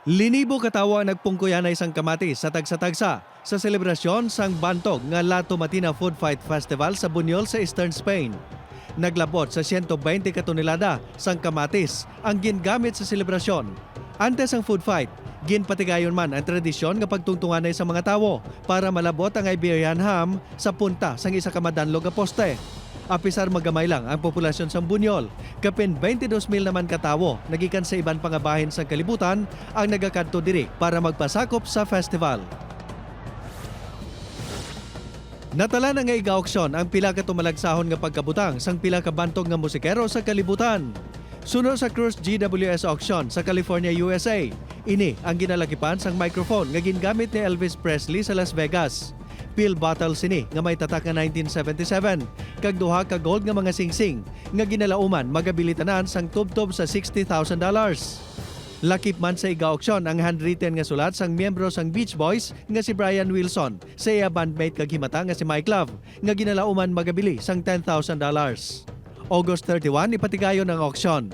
Linibo katawo ang nagpungkuyanay sang kamatis sa tagsa-tagsa sa selebrasyon sang bantog nga La Tomatina Food Fight Festival sa Buñol sa Eastern Spain. Naglabot sa 120 ka tonelada sang kamatis ang gingamit sa selebrasyon. Antes ang food fight, ginpatigayon man ang tradisyon nga pagtungtunganay sa mga tawo para malabot ang Iberian ham sa punta sang isa ka madanlog nga poste. Apisar magamay lang ang populasyon sa Buñol, kapin 22,000 naman katawo nagikan sa iban pa nga bahin sa kalibutan ang nagakadto diri para magpasakop sa festival. Natala na nga iga-auction ang pila ka tumalagsahon nga pagkabutang sang pila ka bantog nga musikero sa kalibutan. Suno sa Cruise GWS Auction sa California, USA. Ini ang ginalakipan sang microphone nga gingamit ni Elvis Presley sa Las Vegas. Pill bottle sini nga may tatak nga 1977 kag duha ka gold nga mga singsing nga ginalauman magabilitanan sang tubtob sa $60,000. Lakip man sa iga-auction ang handwritten nga sulat sang miyembro sang Beach Boys nga si Brian Wilson sa iya bandmate kag himata nga si Mike Love nga ginalauman magabili sang $10,000. August 31 ipatigayon ang auction.